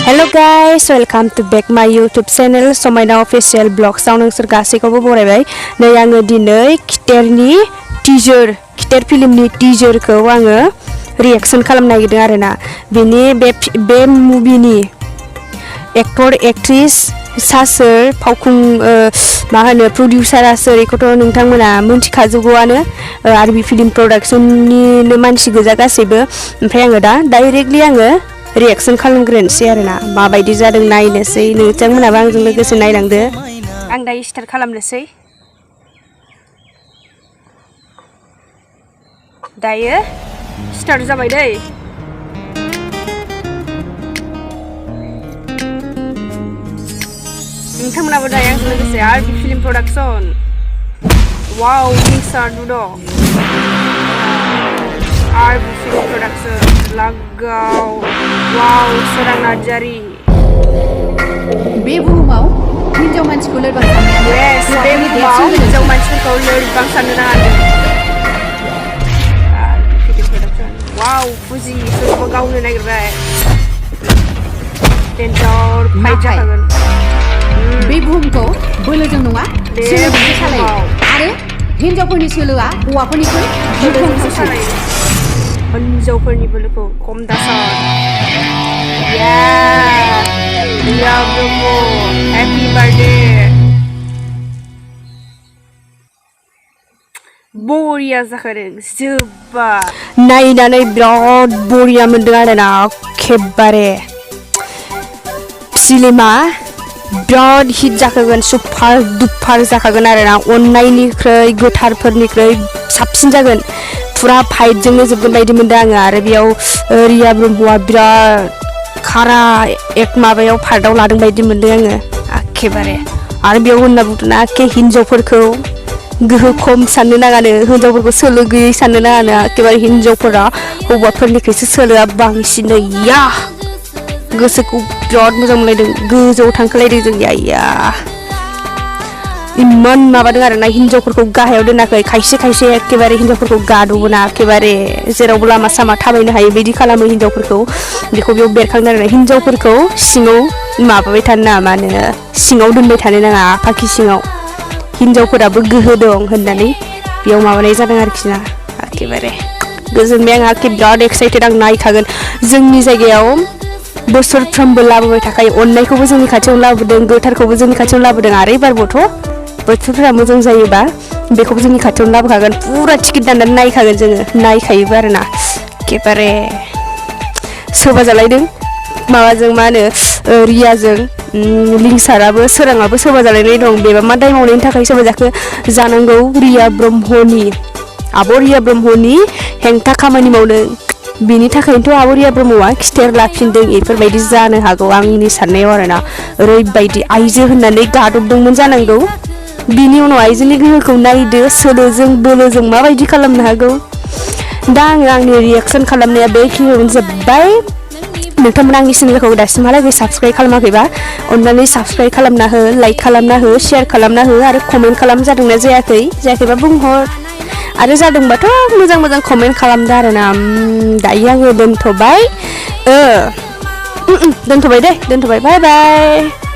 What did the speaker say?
Hello guys, welcome to back my YouTube channel समायना official vlogs आव नोंसोर गासैखौबो बरायबाय। नै आङो दिनै खिटेरनि टीजर खिटेर फिल्मनि टीजरखौ आङो रिएक्शन खालामनो नागिरदों आरोना। बे मुभिनि एक्टर एक्ट्रेस सासोर फावखुं मा होनो प्रडिउसारा सोर बेखौथ' नोंथांमोना मिथिखाजोबगौआनो आरो बे फिल्म प्रडाक्शननिनो मानसि गोजा गासैबो। ओमफ्राय आङो दा डाइरेक्टलि आङो रिएक्शन खालामग्रोनोसै आरोना माबायदि जादों नायनोसै नोंथांमोनाबो आंजों लोगोसे नायलांदो। आं दायो स्टार्ट खालामनोसै। दायो स्टार्ट जाबाय दै। नोंथांमोनाबो दायो आंजों लोगोसे आरो बे फिल्म प्रडाक्शन वाव लिंसार नुद' आरो बे फिल्म प्रडाक्शन लागाव वाव सोरां नार्जारि। बे बुहुमाव हिन्जाव मानसिखौ लोरबां साननो नाङा वाव फुजि सोरखौबा गावनो नागिरबाय डेन्जार फाइट जाखागोन। बे बुहुमखौ बोलोजों नङा सोलोजोंसो सालायो आरो हिन्जावफोरनि सोलोआ हौवाफोरनिख्रुइ सालायो। हिन्जावफोरनि बोलोखौ खम दासान। रिया ब्रह्म हेपि बार्थडे। बरिया जाखादों जोबा नायनानै बिराद बरिया मोनदों आरोना एखेबारे फिल्मा बिराद हिट जाखागोन सुपार दुपार जाखागोन आरोना अननायनिख्रुइ गोथारफोरनिख्रुइ साबसिन जागोन फुरा फाइटजोंनो जोबगोन बायदि मोनदों आङो। आरो बेयाव रिया ब्रह्मआ बिराद खारा एक माबायाव पार्टआव लादों बायदि मोनदों आङो एखेबारे। आरो बेयाव होनना बुंदोंना एखे हिन्जावफोरखौ गोहो खम साननो नाङानो हिन्जावफोरखौ सोलो गैयै साननो नाङानो एखेबारे हिन्जावफोरा हौवाफोरनिख्रुइसो सोलोआ बांसिन या गोसोखौ बिराद मोजां मोनलायदों गोजौआव थांखोलायदों जों या इमान माबादों आरोना हिन्जावफोरखौ गाहायाव दोनाखै खायसे एखेबारे हिन्जावफोरखौ गादबोना एखेबारे जेरावबो लामा सामा थाबायनो हायो बिदि खालामो हिन्जावफोरखौ बेखौ बेयाव बेरखांदों आरो हिन्जावफोरखौ सिङाव माबाबाय थानो नाङा मा होनो सिङाव दोनबाय थानो नाङा फाखि सिङाव हिन्जावफोराबो गोहो दं होननानै बेयाव माबानाय जादों आरोखि ना एखेबारे गोजोनबाय आं बिराद एक्साइटेड आं नायखागोन। जोंनि जायगायाव बोसोरफ्रोमबो लाबोबाय थाखायो अननायखौबो जोंनि खाथियाव लाबोदों गोथारखौबो जोंनि खाथियाव लाबोदों आरो एबारबोथ' बोथोरफोरा मोजां जायोबा बेखौबो जोंनि खाथियावनो लाबोखागोन फुरा टिकेट दाननानै नायखागोन जोङो नायखायोबो आरोना एखेबारे सोरबा जालायदों माबाजों मा होनो रियाजों लिंसाराबो सोराङाबो सोरबा जालायनाय दं बेबा मा दाय मावनायनि थाखाय सोरबा जाखो जानांगौ रिया ब्रह्मनि आब' रिया ब्रह्मनि हेंथा खामानि मावदों बिनि थाखायनोथ' आब' रिया ब्रह्मआ खिथेर लाफिनदों बेफोरबायदि जानो हागौ आंनि साननायाव आरोना ओरैबायदि आइजो होननानै गादबदोंमोन जानांगौ बिनि उनाव आइजोनि गोहोखौ नायदो सोलोजों बोलोजों माबायदि खालामनो हागौ। दा आंनि रिएक्शन खालामनाया बेखिनियावनो जोब्बाय। नोंथांमोना आंनि चेनेलखौ दासिमहालागै साबस्क्राइब खालामाखैबा अननानै साबस्क्राइब खालामना हो लाइक खालामना हो शेयार खालामना हो आरो कमेन्ट खालामजादोंना जायाखैबा बुंहर आरो जादोंबाथ' मोजां कमेन्ट खालामदो आरोना। दायो आङो दोनथ'बाय दे बाय बाय।